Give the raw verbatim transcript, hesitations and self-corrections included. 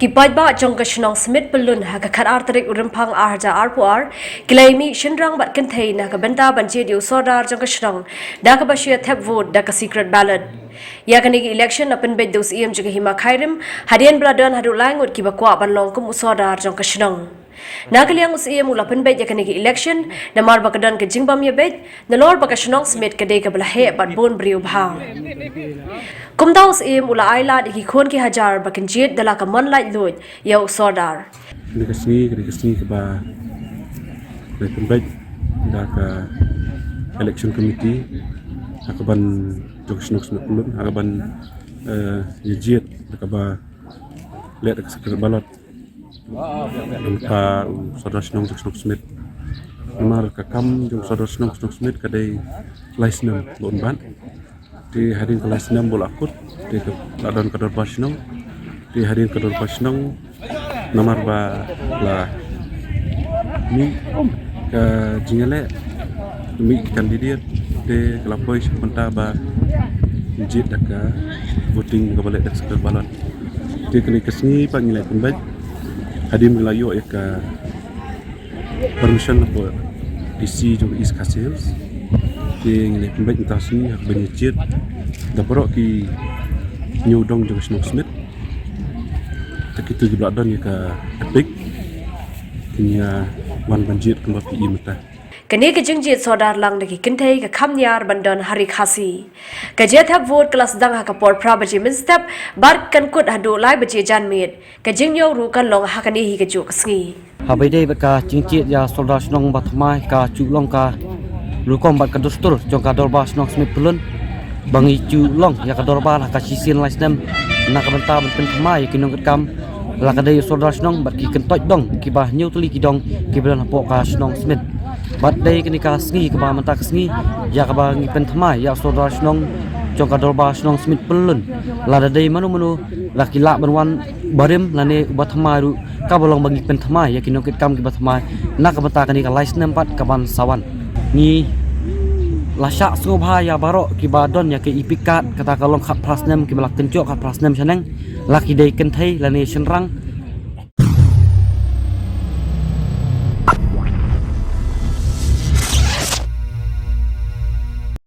Ki paidbah jong ka shnong Smit Pyllun ha ka khatar tarik u Rymphang ar hajar arphew ar ki la ïa mih shynrang bad kynthei na ka bynta ban jied ïa u sordar jong ka shnong da kaba shu ïa thep vote da ka secret ballot. Ïa kane ka election la pynbeit da u Syiem jong ka Hima Khyrim hadien ba la don haduh lai ngut kiba kwah ban long kum u sordar jong ka shnong. Na ka liang u Syiem u la pynbeit ïa kane ka election namar ba ka don ka jingbym ïabeit nalor ba ka shnong Smit ka dei kaba la heh bad bun briew bha. Kumta u Syiem u la ai lad ïa ki khun ki hajar ba kin jied da la ka mon laitluid ïa u sordar. Kane ka sngi, kane ka sngi kaba la pynbeit da ka election committee ha ka ban jong ka shnong Smit Pyllun ha ka ban, eh, ïa jied da kaba leh da ka secret ballot. Mynta u sordar shnong jong ka shnong Smit. Namar ka kam jong u sordar shnong, shnong Smit ka dei lai snem ba un bat. Te hadien ka lai snem ba la kut, te ka la don ka dorbar shnong. Te hadien ka dorbar shnong namar ba la mih ka jingïaleh, mih candidate, te ka la poi sha ka bynta ba jied da ka voting kaba leh da ka secret ballot. Te kane ka sngi pat ngi la pynbeit hadien ba la ïoh ïa ka permission hapoh D C jong ka East Khasi Hills. Te ngi la pynbeit mynta sngi ha ka ban ïa jied da baroh ki hynñiew dong jong ka shnong Smit. Te kito kiba la don ïa ka EPIC kin ïa wan ban jied kumba phi i mynta. Kane ka jingjied sordar lang da ki kynthei ka kham niar ban don ha Ri Khasi. Ka jingthep vote ka la sdang ha ka por phra baje mynstep bad kan kut haduh lai baje janmiet. Ka jingñiew ruh kan long ha kane hi kajuh ka sngi. Haba ïadei bad ka jingjied ïa sordar shnong ba thymmai ka ju long ka rukom bad ka dustur jong ka dorbar shnong Smit Pyllun. Ba ngi ju long ïa ka dorbar ha ka shisien lai snem na ka bynta ban pynthymmai ïa ki nongkitkam. La ka dei sordar shnong bad ki kyntoit dong kiba hynñiew tylli ki dong kiba don hapoh ka shnong Smit. Bad dei kane ka sngi kaba mynta ka sngi ïa kaba ngi pynthymmai ïa sordar shnong jong ka dorbar shnong Smit Pyllun. Lada dei mano mano la ki lah ban wan barim lane uba thymmai ruh kaba long ba ngi pynthymmai ïa ki nongkitkam kiba thymmai na ka bynta kane ka lai snem pat ka ban sa wan. Ngi la shah sngewbha ïa baroh kiba don ïa ka EPIC card, kata ka long khatphra snem, kiba la kynjoh khatphra snem shaneng, la ki dei kynthei lane shynrang.